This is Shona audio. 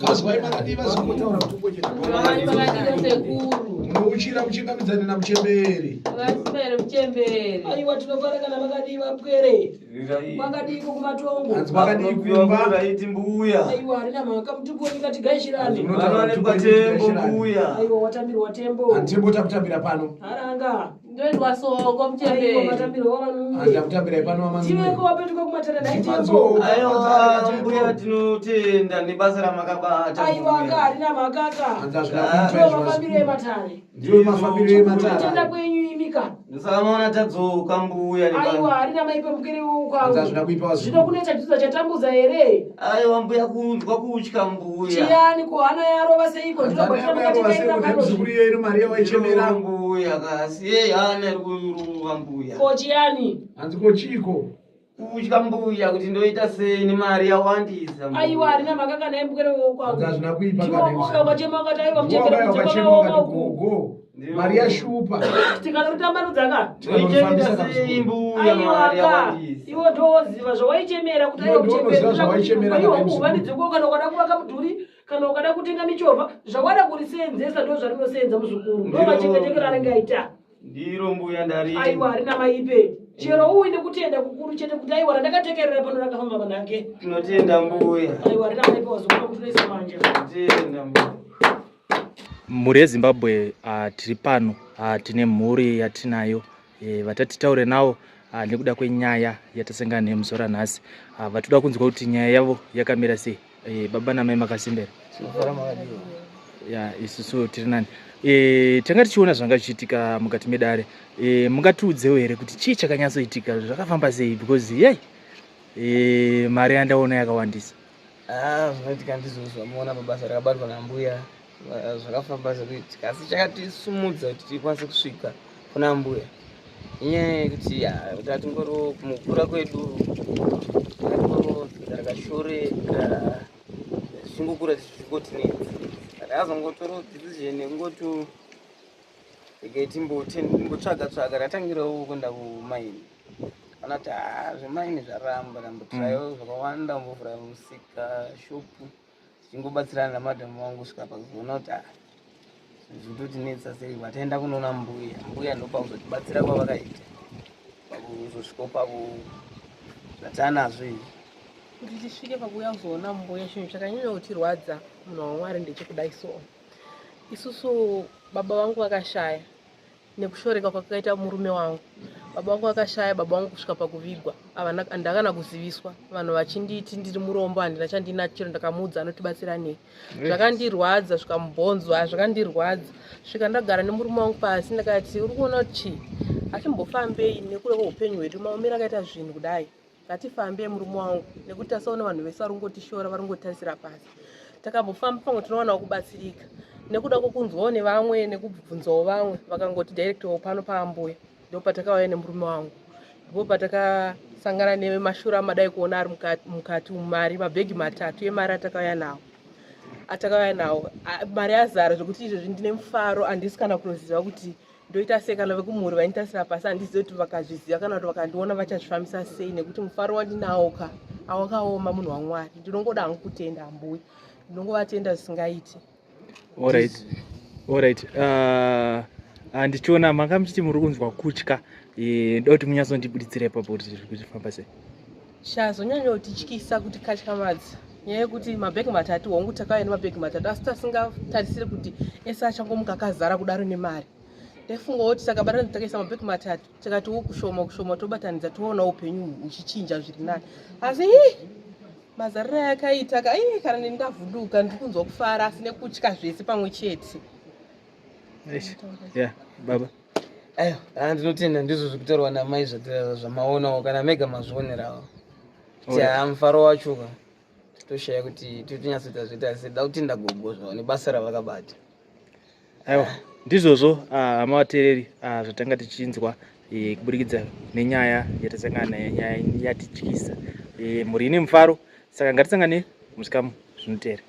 Kazwai makadii vazukuru? Munouchira muchingamidzane namuchembere. Aiwa tinofara kana makadii vapwere. Makadiiko kumatongo? Hanzi makadii kumba? Raiti mbuya. Aiwa harina mhaka mutupo tigaishirane. Vanowanikwa tembo mbuya. Aiwa watambirwa tembo. Hanzi tembo takutambira pano. Haranga. Ndoendwa soko muchembere. Matambirwa wavanhu. Hanzi takutambirai pano vamanzi. Tiveko wapetuka kumatare nhai tembo. Madzoka, Aiwa mbuya tinotenda nebasa ramakabata. Aiwa mbuya. ka harina mhaka ka. Hanzi hazvina kuita Ndiwo izvo mafambiro vazukuru. ematare. Ndiwo mafambiro Kutenda ematare. kwenyu imika. Ndosaka maona tadzoka mbuya Aiwa neba. harina maipe mukere Hanzi wokwangu. hazvina kuipa Zvino vazukuru. kune chadzidza chatambuza here? Aiwa mbuya kunzwa kutya mbuya. Chiyani ko hana yarova seiko? Hanzi hana Ndinobatira yako yarova mukati seiko kaenda nemuzukuru pano. iyoyo Maria waichemera. Mbuya kasi yei hana iri kurova mbuya. Ko chiyani? Hanzi ko chiiko? Kutya mbuya kuti ndoita sei nemari yawandisa. mbuya. Aiwa harina mhaka kana yemukere wokwangu. Hanzi hazvina kuipa Ndiwo kana wabuda nemuzukuru. ukachema ukati aiwa Ndiwo muchembere wakauya kunze ukachema kwakaoma ukati uku. gogo. Maria shupa. Tikanotambanudza ka. Ndoichengeta sei mbuya Aiwa mari ka. yawandisa. Iwe ndowoziva zvawaichemera kuti Iwe aiwa ndiwo muchembere unoziva zvawaichemera Aiwa kana kuva nedzeko kana ukada kuvaka mudhuri kana ukada kutenga michovha zvawada kuriseenzesa ndo zvarinosenza muzukuru. Ndo Ndiro- machengetekero anenge aita. Ndiro mbuya ndari. Aiwa harina maipe. Chero uine kutenda kukuru chete kuti aiwa randakatekerera pano rakafamba manange. Tinotenda mbuya. Aiwa harina maipe wazukuru kuti unoisa manja. Tinotenda mbuya. Mhuri yeZimbabwe tiri pano tine mhuri yatinayo vatati taure navo nekuda kwenyaya yatasangana nayo muzuva ranhasi. Vatoda kunzwa kuti nyaya yavo yakamira sei. Baba namai makasimbera? Tinofara makadiwa. Ya, isusu tiri nani. Tanga tichiona zvanga zvichiitika mukati medare. Mungatiudzewo here kuti chii chakanyatsoitika, zvakafamba sei? Because yei mari yandaona yakawandisa. Ah, zvinoitika ndizvo zvamuona pabasa rakabatwa nambuya zvakafamba zvekuitika asi chakatisumudza kuti tikwanise kusvika kuna mbuya inyaya yekuti tatingoro mukura kwedu tatingoro rakashoreka tichingokura tichichingotinetsa takazongotoro decision yekungoti regai timbotsvaga tsvaga ratangirawo kuenda kumaini kana kuti haa zvemaini zvaramba tambotrayo zvakawanda mbovhura musika shopu tichingobatsirana namadhamu vangu kusvika pakuzoona kuti ah, zvitotinetsa sei vataenda kunoona mbuya mbuya ndopakuzotibatsira kwavakaita pakuzosvikawo paku zvatanazvo izvi Kuti tisvike pakuuya kuzoona mbuya, chinhu chakanyanya kutirwadza munhu waMwari ndechekudai so. Isusu baba vangu vakashaya nekushoreka kwakaita murume wangu. Baba vangu vakashaya, baba vangu kusvika pakuvigwa havana handakana kuziviswa, vanhu vachinditi ndiri murombo, handina chandinacho, chero ndakamuudza anotibatsira nei. Zvakandirwadza zvikamubhonzwa, zvakandirwadza svika ndagara nemurume wangu pasi ndakati uri kuona kuti chii, hatimbofambei nekuda kweupenyu hwedu maomero akaita zvinhu kudai. Ngatifambei murume wangu nekuti tasaona vanhu vese vari kungotishora vari kungotarisira pasi. Takambofamba pamwe tinowanawo kubatsirika nekuda kwokunzwawo nevamwe nekubvunzawo vamwe vakangoti directwo pano paambuya ndopatakauya nemurume wangu ndipo patakasangana nemashura amadai kuona ari mukati umu mari mabhegi matatu emari atakauya nawo atakauya nawo mari azara zvekuti izvezvi ndine mufaro handisi kana kutoziva kuti ndoita sei kana vekumhuri vainditasira pasi handizive kuti vakazviziva kana kuti vakandiona vachazvifambisa sei nekuti mufaro wandinawo ka awakaoma munhu wamwari ndinongoda hangu kutenda ambuya ndinongovatenda zvisingaiti. Alright. Alright. Ndichiona manga muchiti muri kunzwa kutya. Ndoda kuti munyatsondibuditsira ipapo kuti zviri kufamba sei. Chazonyanya kutityisa kuti katyamadza nyaya yekuti mabhegi matatu hongu takauya nemabhegi matatu asi tasingatarisiri kuti ese achangomuka akazara kudaro nemari. Ndaifungawo kuti takabatanidza takaisa mabhegi matatu tikatiwo kushoma kushoma tobatanidza toona upenyu huchichinja zviri nani asi hii mazariro ayakaita ka ii kana neni ndavhunduka ndiri kunzwa kufara asi nekutya zvese pamwe chete. Eish. Yeah, baba. Aiwa, ah, ndinotenda ndizvo zviri kutaurwa namai zvamaonawo kana mega mazvionerawo. Kuti haa mufaro wacho ka toshaya kuti totonyatsoita zvoita sei da kutenda gogo zvavo nebasa ravakabata. Aiwa, ndizvozvo hama vateereri zvatanga tichinzwa kuburikidza nenyaya yatasangana nayo, nyaya yatityisa. Mhuri ine mufaro, saka ngatisangane musvikamu zvinoteera.